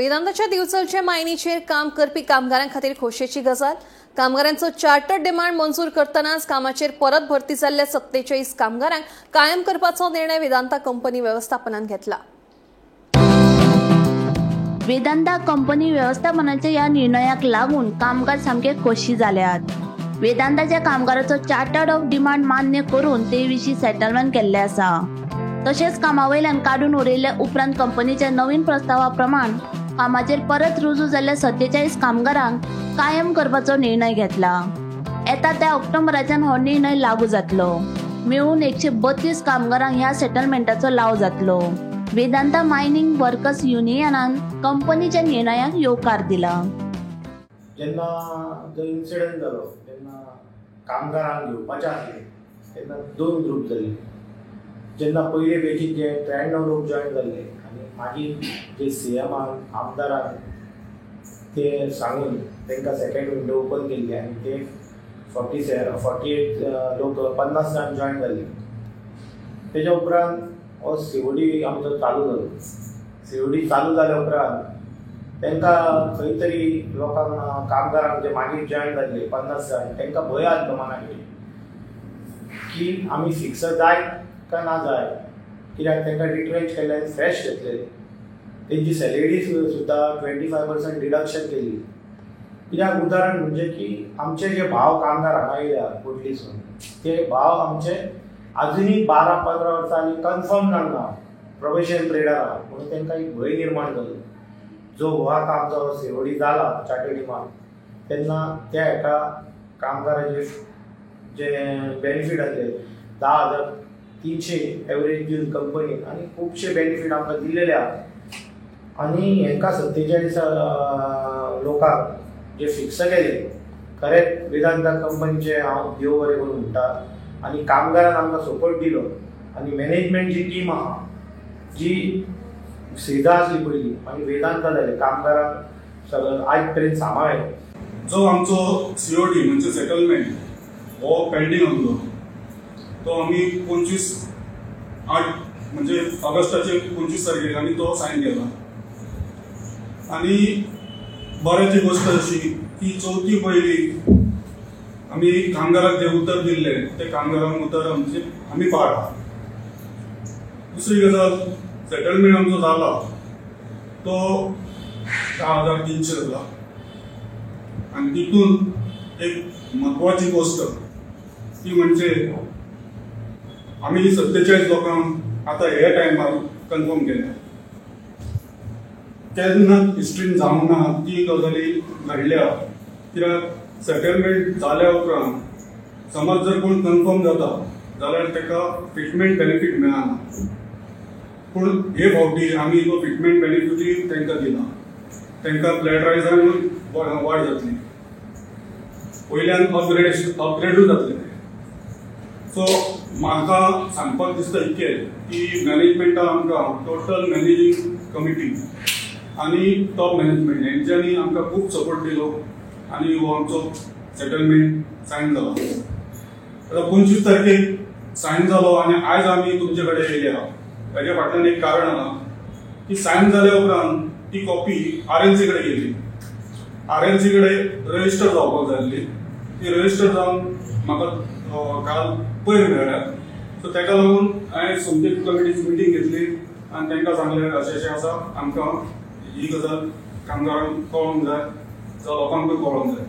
वेदांताच्या दिवचलच्या मायनीचेर काम करपी कामगारां खातीर खोशेची गजाल. कामगारांचो चार्टर्ड डिमांड मंजूर करतनाच कामाचेर परत भरती जाल्ल्या 47 कामगारांक कायम करपाचो निर्णय वेदांता कंपनी व्यवस्थापनान घेतला. वेदांता कंपनी व्यवस्थापनाच्या ह्या निर्णयाक लागून कामगार सामके खोशी जाल्यात. वेदांताच्या कामगाराचो चार्टर्ड ऑफ डिमांड मान्य करून ते विशीं सेटलमेंट केल्लें आसा. तशेंच कामावयल्यान काडून उडयल्ल्या उपरांत कंपनीच्या नवीन प्रस्तावा प्रमाण कामाचेर परत रुजू जाल्ल्या 47 कामगारांक कायम करपाचो निर्णय घेतला. येता त्या ऑक्टोबराच्यान हो निर्णय लागू जातलो. मेळून 132 कामगारांक ह्या सेटलमेंटाचो लाव जातलो. वेदांता मायनिंग वर्कर्स युनियनान कंपनीच्या निर्णयाक येवकार दिला. जेन्ना जो इन्सिडंट जालो तेन्ना कामगारांक घेवपाचे आसले तेन्ना दोन ग्रूप जाल्ले. जेन्ना पयले बॅचीन जे 93 लोक जॉयन जाल्ले आनी मागीर जे सी एमान आमदारान ते सांगून तांकां सेकेंड विंडो ओपन केल्ली आनी ते 48 लोक 50 जाण जॉयन जाल्ले. तेज्या उपरांत हो सीओडी आमचो चालू जालो. सीओडी चालू जाल्या उपरांत तांकां खंय तरी लोकांक कामगारांक जे मागीर जॉयन जाल्ले 50 जाण तांकां भंय आसलो मनाक की आमी फिक्स जायत काय ना जाय, कित्याक तांकां रिट्रेंच केल्ल्यान फ्रेश घेतले. तेंची सॅलरी सुद्दां 25% डिडक्शन केली. कित्याक उदाहरण म्हणजे की आमचे जे भाव कामगार हांगा येयल्या कोटलीसून ते भाव आमचे आजुनूय 12-15 वर्सां आनी कन्फर्म जावंक ना प्रोबेशन पिरियडार आहा, म्हणून तांकां एक भंय निर्माण जालो. जो हो आतां आमचो सीओडी जाला चार्टर्ड डिमांड तेन्ना त्या एका कामगाराचे जे बेनिफीट आसले 10,300 एवरेज दिवन कंपनीन आनी खुबशे बेनिफीट आमकां दिल्लेले आहा. आनी हेंकां 47 लोकांक जे फिक्स केले खरेंच वेदांता कंपनीचे हांव देव बरें करूं म्हणटा. आनी कामगारान आमकां सपोर्ट दिलो आनी मॅनेजमेंट जी टीम आहा जी सीधा आसली पयलीं आनी वेदांता जाले कामगारांक सगळें आयज पर्यंत सांबाळ्ळें. जो आमचो सीओडी म्हणजे सेटलमेंट हो पेंडींग आसलो तो आमी 25/8 म्हणजे ऑगस्टाचे 25 तारखेक आमी तो सायन केला. आनी बऱ्याची गोश्ट अशी की चवथी पयली आमी कामगारांक जे उतर दिल्ले ते कामगारांक उतर आमचे आमी पाळ्ळा. दुसरी गजाल, सेटलमेंट आमचो जाला तो 10,300 जाला. आनी तितून एक म्हत्वाची गोश्ट ती म्हणजे आमी 47 लोकांक आतां हे टायमार कन्फर्म केल्या. केन्ना हिस्ट्रीन जावंक ना ती गजाली घडल्या. कित्याक सेटलमेंट जाल्या उपरांत समज जर कोण कन्फर्म जाता जाल्यार ताका फिटमेंट बेनिफीट मेळना, पूण हे फावटी आमी तो फिटमेंट बेनिफिटूय तांकां दिला. तांकां फ्लॅट रायजान वाड जातली, वयल्यान अपग्रेडूय जातले. सो म्हाका सांगपाक दिसता इतकें की मॅनेजमेंटान आमकां टोटल मॅनेजींग कमिटी आनी टॉप मॅनेजमेंट हेंच्यांनी आमकां खूब सपोर्ट दिलो आनी हो आमचो सेटलमेंट सायन जालो. आतां 25 तारखेक सायन जालो आनी आयज आमी तुमचे कडेन येयले आहा. ताजे फाटल्यान एक कारण आहा की सायन जाल्या उपरांत ती कॉपी आरएनसी कडेन गेली. आरएनसी कडेन रजिस्टर जावपाक जाय आसली. ती रजिस्टर जावन म्हाका काल पयर मेळ्ळ्या. सो ताका लागून हांवें सोमती कमिटीची मिटींग घेतली आनी तांकां सांगलें अशें अशें आसा, आमकां ही गजाल कामगारांक कळोंक जाय, जावं लोकांकूय कळोंक जाय.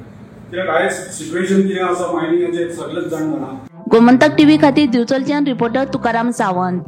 कित्याक आयज सिट्युएशन कितें आसा मायनिंगाचें सगळेच जाण जाणा. गोमंतक टीव्ही खातीर दिवचलच्यान रिपोर्टर तुकाराम सावंत.